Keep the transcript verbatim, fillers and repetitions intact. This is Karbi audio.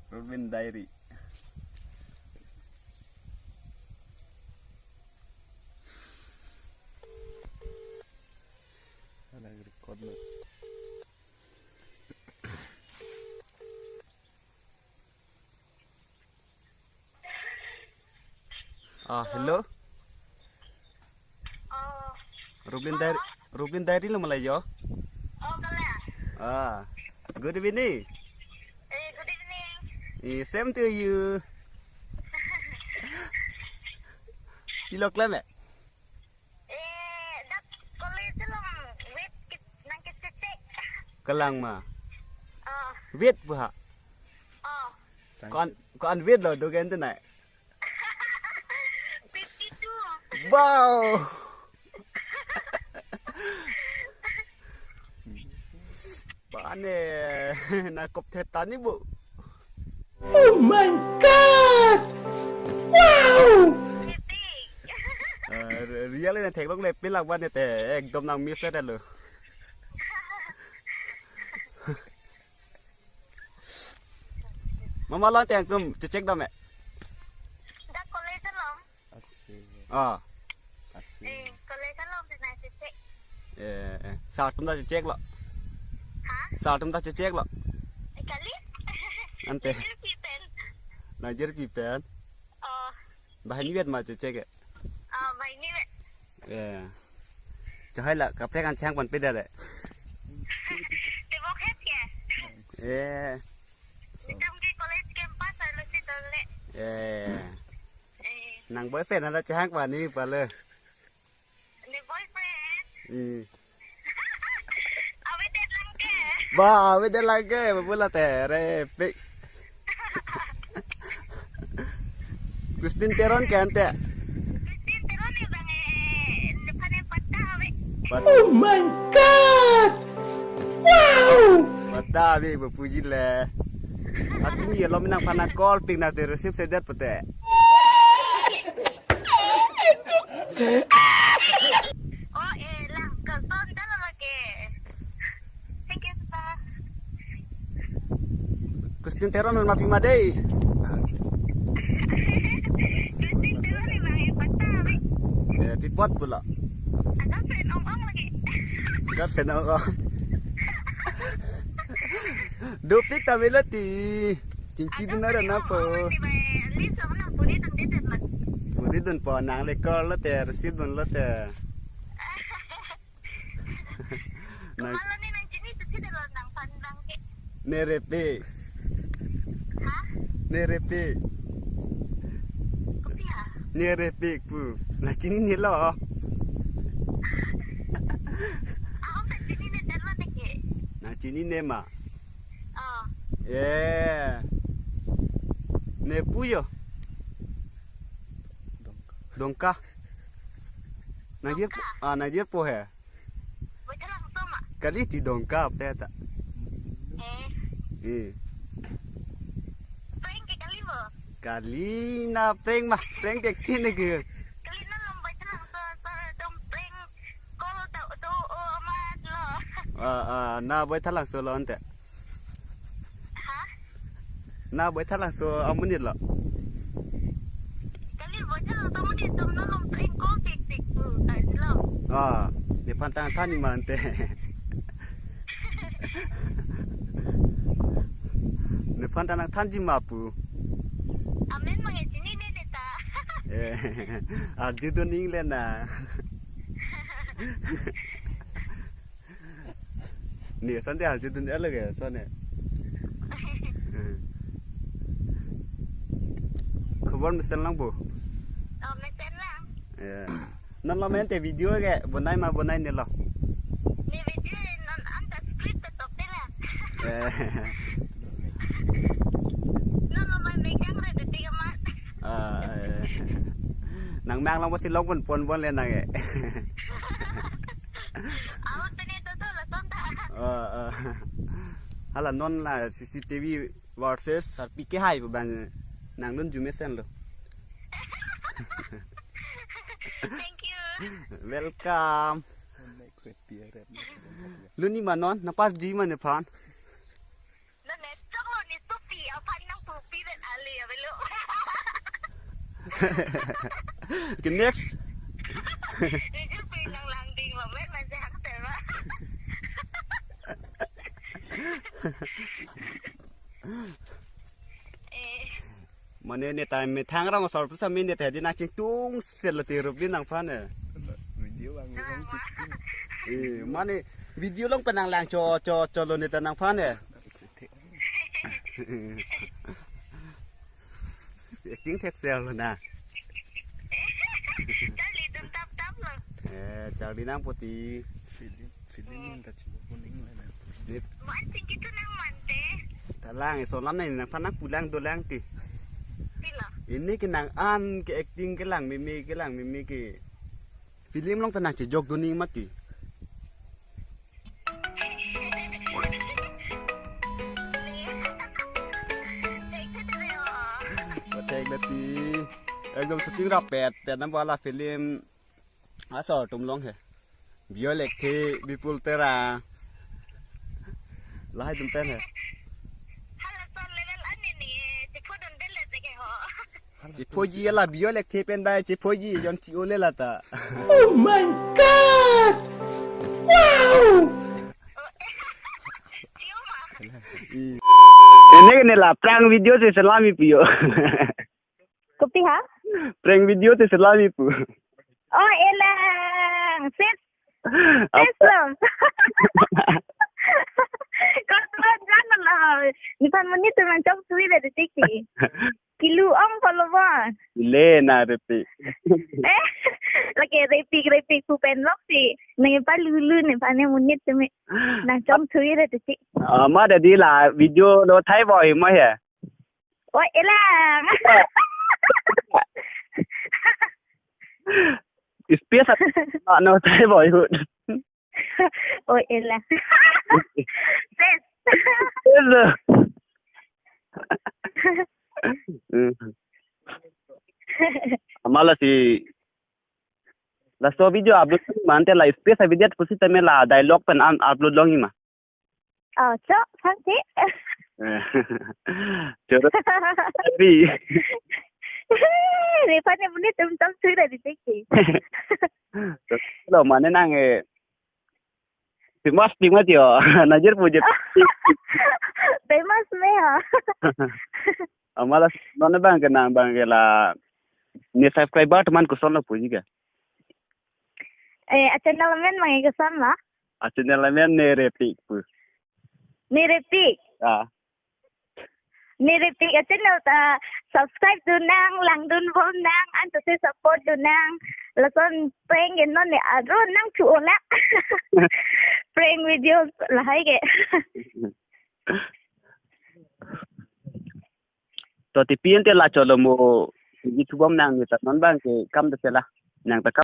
Rubin Diary. Alang record lo. Ah, hello. Oh. Rubin Diary, Rubin Diary lo malai jo. Oh, kalang. Ah, good evening. Eh, good evening. Eh, same to you. Pilo klemkle? Eh, dak college along wait kit-, nangkit-, cek-cek. Kalang ma. Oh. Wait buha. Oh. Ko-an, ko-an wait lo dogen tu nai. Fifty-two. Wow. Pane, nangkop thetan ni bu. Oh my God! Wow! Eh, re-, real nangtheklongle pilak bane te, ekdom nang miss le lo. Mama lo te angtum cek-cek dam e. Dak college along. Asi. Ah. Asi. Eh, college along si nangcek-cek. Eh, eh. Sir atum ta cek-cek lo. Ha? Sir atum ta cek-cek lo. Eh, kali? Ante. Nangkirpi pen. Nangkirpi pen. Oh. Banghini vet ma cek-cek e. Oh, banghini vet. Eh. Chahai la kaprek an chang pan peda le. Tebok het ke? Eh. Itum ke college campus alo si dole. Eh. Eh. Nang boyfriend hala chehang pani pale. Ne boyfriend? Hmm. Awe det lang ke? Ba, awe det lang ke, ba pula tere, pik. Christine Teron ke ante? Christine Teron ni bang eh, depan eh patta awe. Pat- Oh my God! Wow! Patta awe, ba puji le. Atum ye lom nangphan call pik na te receive sedet pute. Oh, eh, lang, kalton ta lama ke. Thank you, sir. Christine Teron ma pi ma dei. Christine Teron ni bang eh patta awe. Eh, pi apot pula. Ada friend ong-ong lagi. Ada friend ong-ong. Dopik ta melati. Chingki dun ara na po. Puri dun po nang le call lo te, receive dun lo te. Nang. Kumalo ni nangchini tu sida lo nangphan bang ke. Nerepe. Ha? Nerepe. Kopi ha? Nerepe pu. Nangchinine lo. Ako nangchinine telo ne ke. Nangchinine ma. Oh. Eh. Ne pu jo. Dongka. Nangjir, Dongka. Ah, nangjirpo he. Baithalangso ma? Kali ti Dongka apte ta. Eh. Eh. Prank ke kali bo? Kali na prank ma, prank ke ti ne ke. Kali na lom Baithalangso, so dom prank call do, do, oh, ma lo. Ah, ah, na Baithalangso lo ante. Ha? Na Baithalangso amonit lo. Kali Baithalangso amonit atum non nong prank call tik tik tu, ta isi lo. Ah, nephan ta nangthan ma ante. Nephan ta nangthanji ma pu. Amen mangechinine ne ta. Eh, arju dun ning le na. Ni sante arju dun elo ke sone. Khobor mesen lang bo. Oh, mesen lang. Ya. Non lo mente video ke bonai ma bonai ne lo. Ne video non anta script to tela. Eh. Non lo mai megang re de tiga mat. Ah, eh. Nang mang lang pasti long pon pon pon le nang e. Awak tene to to la sonta. Ah, ah. Hala non la C C T V versus Sarpi ke hai bang nang dun jume sen lo. Thank you. Welcome. Luni ma non, na par ji ma nephan. Na ne chok lo ni supi, aphan nang pu Ya, belum. Ke next. Ini juga pinang langding, Bang, men, masih hak tema. Eh. Mane ne time me thang rong asor pusitame ne ta di nangchingtungsel ti rup di nangphan e. Video bang, bang, eh, mane video along pen nanglang cho, cho, cholo ne ta nangphan e. Acting theksel lo na. Charli atum tap tap lo. Eh, charli nangpo ti. Film, film ta chibo kuning la na. Ne. Man sing kitu nang mante. Ta lang, so lam nang nangphan nangpulang dolang ti. Pilo. Ini ke nang an ke acting kelang meme, kelang meme ke. Film along ta nangchejok dun-ik mati. Pathek leti. Ekdom shooting rapet, pet nang bala film. Asor atum along he. Biyoi Lekthe, Bipul Terang. Lahai atum pen he. Hala son level an ni, chepho dun del le ke ho. Chephoji la Biyoi Lekthe pen bai chephoji jon chi ole la ta. Oh my God! Wow! Ini ne la prank video si selami pu yo. Kopi ha? Prank video si selami pu. Oh, elang. Sis. Apa? Sis lo. Kau tuan jangan lah. Nephan monit atum nangchongthui ri tiki. Kilu ong follower. Le na repi. Eh, lake repi, repi ku pen lok si. Nangpalulu nephan ne monit atum nangchongthui ri tiki. Ah, ma dadi la video lo thai boy ma he. Oi, elang. Space at-, ah, no, thai boy. Oi, elang. Ses. Hello. Hmm. Amala si laso video upload mante la space avidya pusitame la dialogue pen an upload long ma. Oh, chok, sangsi. Choro. Tapi. Repanya bunyi tum tam sudah di tiki. Lo mane nang eh. Famous di mati yo. Najir puji. Famous me ya. Amala nona bang ke nang bang ke la. Ne subscriber teman koson lo puji ke. Eh, a channel amen mang ke sama? A channel amen Nirepik pu. Nirepik? Ah. Nirepik a channel ta subscribe dun nang, lang dun bom nang, anto si support dun nang. Lason prank ke non ne aro nangthu ola. Prank videos lahai ke. To tipi ente la cholo mo. Ji thubom nang ne ta non bang ke kam de sela. Nang ta kam.